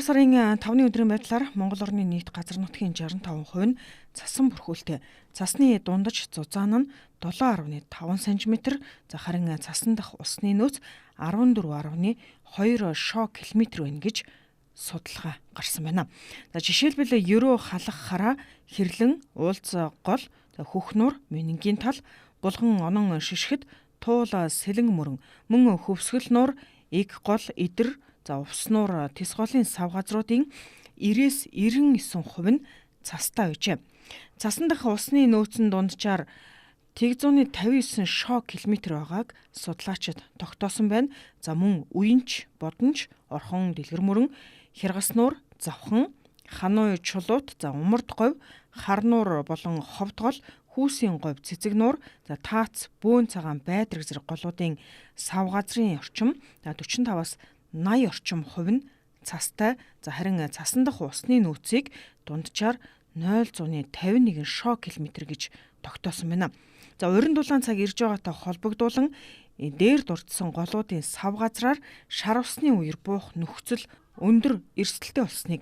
сарын 5-ны өдрийн байдлаар Монгол орны нийт газар нутгийн 65% нь цасан бүрхүүлтэй. Цасны дундаж зузаан нь 7.5 см, за харин цасан дах усны нөөц 14.2 шоо километр байна гэж судалгаа гарсан байна. За жишээлбэл Ерөө халах хараа, Хэрлэн, Уулз гол, Хөхнуур, Мөнгийн тал, Булган онон шишгэд, Туул сэлэн мөрөн, мөн Хөвсгөл нуур, Эг гол, Идэр, за Увс нуур, Тэс голын сав газруудын 90-с 99% нь цастай байжээ. Цасан дах усны нөөцөн дунджаар 159 шоо километр байгааг судлаачид тогтоосон байна. За мөн Үенч, Бодонч, Орхон Дэлгэрмөрөн, Хяргаснуур, Завхан, Хануй Чулуут, за Умард говь, Харнуур болон Ховдгол, Хүүсийн говь, Цэцэгнуур, за Таац, Бөөн цагаан, Байдраг зэрэг голуудын сав газрын орчим 45-аас 80 орчим хувь нь цастай. За харин цасан дах усны нөөцийг дунджаар 0.51 шоо километр гэж тогтоосон байна. За уран дулаан цаг ирж байгаатай холбогдуулан дээр дурдсан голуудын сав газраар шар усны үер буух нөхцөл өндөр эрсдэлтэй болсныг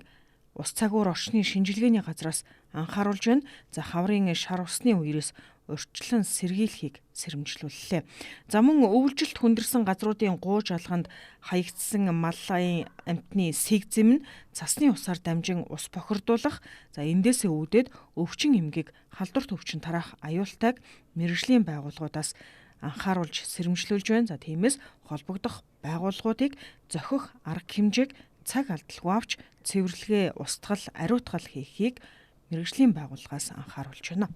ус цагуур орчны шинжилгээний газраас анхааруулж байна. За хаврын шар усны үерээс урьдчилан сэргийлэхийг сэрэмжлүүллээ. За мөн өвлжилт хүндэрсэн газруудын гууж алганд хаягдсан маллайн амьтны сэг зэм нь цасны усаар дамжин ус бохирдуулах, за эндээсээ үүдээд өвчин эмгэг, халдварт өвчин тараах аюултайг мэргэжлийн байгууллагуудаас анхааруулж сэрэмжлүүлж байна. За тиймээс холбогдох байгууллагуудыг зохих арга хэмжээг цаг алдалгүй авч цэвэрлэгээ, устгал, ариутгал хийхийг мэргэжлийн байгууллагаас анхааруулж байна.